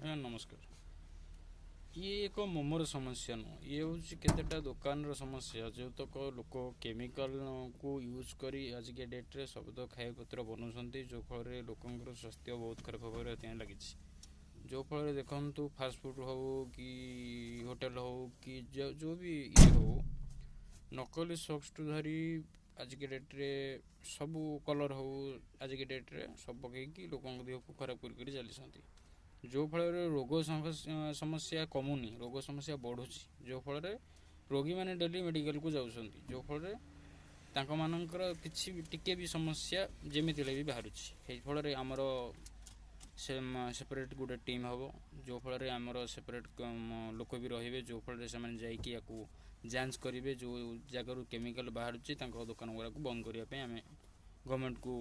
ଭାଇ ନମସ୍କାର। ଇଏ ଏକ ମୋମୋର ସମସ୍ୟା ନୁହଁ, ଇଏ ହେଉଛି କେତେଟା ଦୋକାନର ସମସ୍ୟା, ଯେଉଁତକ ଲୋକ କେମିକାଲକୁ ୟୁଜ୍ କରି ଆଜିକା ଡେଟ୍ରେ ସବୁତକ ଖାଇବା ପତ୍ର ବନାଉଛନ୍ତି, ଯେଉଁ ଫଳରେ ଲୋକଙ୍କର ସ୍ୱାସ୍ଥ୍ୟ ବହୁତ ଖରାପ ହେବାରେ ଲାଗିଛି। ଯେଉଁ ଫଳରେ ଦେଖନ୍ତୁ, ଫାଷ୍ଟଫୁଡ଼୍ ହେଉ କି ହୋଟେଲ ହେଉ କି ଯେଉଁ ବି ଇଏ ହେଉ, ନକଲି ସକ୍ସଠୁ ଧରି ଆଜିକା ଡେଟ୍ରେ ସବୁ କଲର୍ ହେଉ, ଆଜିକା ଡେଟ୍ରେ ସବୁ ପକେଇକି ଲୋକଙ୍କ ଦେହକୁ ଖରାପ କରି କରି ଚାଲିଛନ୍ତି, ଯେଉଁ ଫଳରେ ରୋଗ ସମସ୍ୟା କମୁନି, ରୋଗ ସମସ୍ୟା ବଢ଼ୁଛି, ଯେଉଁ ଫଳରେ ରୋଗୀମାନେ ଡେଲି ମେଡ଼ିକାଲକୁ ଯାଉଛନ୍ତି, ଯେଉଁ ଫଳରେ ତାଙ୍କମାନଙ୍କର କିଛି ଟିକେ ବି ସମସ୍ୟା ଯେମିତି ହେଲେ ବି ବାହାରୁଛି। ସେଇ ଫଳରେ ଆମର ସେ ସେପାରେଟ୍ ଗୋଟେ ଟିମ୍ ହେବ, ଯେଉଁ ଫଳରେ ଆମର ସେପାରେଟ୍ ଲୋକ ବି ରହିବେ, ଯେଉଁ ଫଳରେ ସେମାନେ ଯାଇକି ୟାକୁ ଯାଞ୍ଚ କରିବେ। ଯେଉଁ ଜାଗାରୁ କେମିକାଲ ବାହାରୁଛି, ତାଙ୍କ ଦୋକାନ ଗୁଡ଼ାକୁ ବନ୍ଦ କରିବା ପାଇଁ ଆମେ ଗଭର୍ଣ୍ଣମେଣ୍ଟକୁ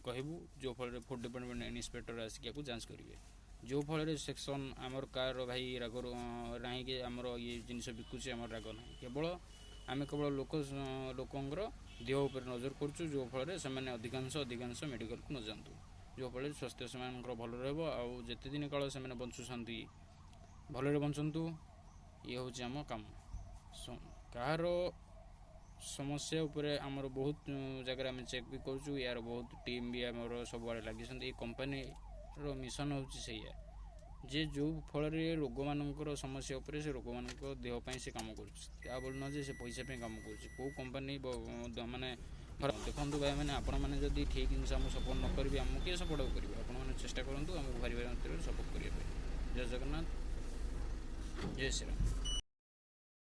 କହିବୁ, ଯେଉଁ ଫଳରେ ଫୁଡ଼ ଡିପାର୍ଟମେଣ୍ଟ ଇନ୍ସପେକ୍ଟର ଆସିକି ୟାକୁ ଯାଞ୍ଚ କରିବେ। ଯେଉଁ ଫଳରେ ସେକ୍ସନ୍ ଆମର କାହାର ଭାଇ ରାଗ ନାହିଁ କି ଆମର ଇଏ ଜିନିଷ ବିକୁଛି, ଆମର ରାଗ ନାହିଁ। କେବଳ ଆମେ କେବଳ ଲୋକଙ୍କର ଦେହ ଉପରେ ନଜର କରୁଛୁ, ଯେଉଁ ଫଳରେ ସେମାନେ ଅଧିକାଂଶ ଅଧିକାଂଶ ମେଡ଼ିକାଲକୁ ନଯାଆନ୍ତୁ, ଯେଉଁଫଳରେ ସ୍ୱାସ୍ଥ୍ୟ ସେମାନଙ୍କର ଭଲ ରହିବ ଆଉ ଯେତେ ଦିନ କାଳ ସେମାନେ ବଞ୍ଚୁଛନ୍ତି ଭଲରେ ବଞ୍ଚନ୍ତୁ। ଇଏ ହେଉଛି ଆମ କାମ। କାହାର ସମସ୍ୟା ଉପରେ ଆମର ବହୁତ ଜାଗାରେ ଆମେ ଚେକ୍ ବି କରୁଛୁ। ୟାର ବହୁତ ଟିମ୍ ବି ଆମର ସବୁଆଡ଼େ ଲାଗିଛନ୍ତି। ଏଇ କମ୍ପାନୀର ମିଶନ ହେଉଛି ସେଇଆ ଯେ ଯେଉଁ ଫଳରେ ରୋଗମାନଙ୍କର ସମସ୍ୟା ଉପରେ ସେ ରୋଗମାନଙ୍କ ଦେହ ପାଇଁ ସେ କାମ କରୁଛି, ତା ବୋଲି ନୁହଁ ଯେ ସେ ପଇସା ପାଇଁ କାମ କରୁଛି। କେଉଁ କମ୍ପାନୀ ମାନେ ଦେଖନ୍ତୁ ଭାଇମାନେ, ଆପଣମାନେ ଯଦି ଠିକ୍ ଜିନିଷ ଆମକୁ ସପୋର୍ଟ ନ କରିବେ, ଆମକୁ କିଏ ସପୋର୍ଟ କରିବେ? ଆପଣମାନେ ଚେଷ୍ଟା କରନ୍ତୁ ଆମକୁ ଭାରି ଭାରି ମାତ୍ରାରେ ସପୋର୍ଟ କରିବା ପାଇଁ। ଜୟ ଜଗନ୍ନାଥ, ଜୟ ଶ୍ରୀରାମ।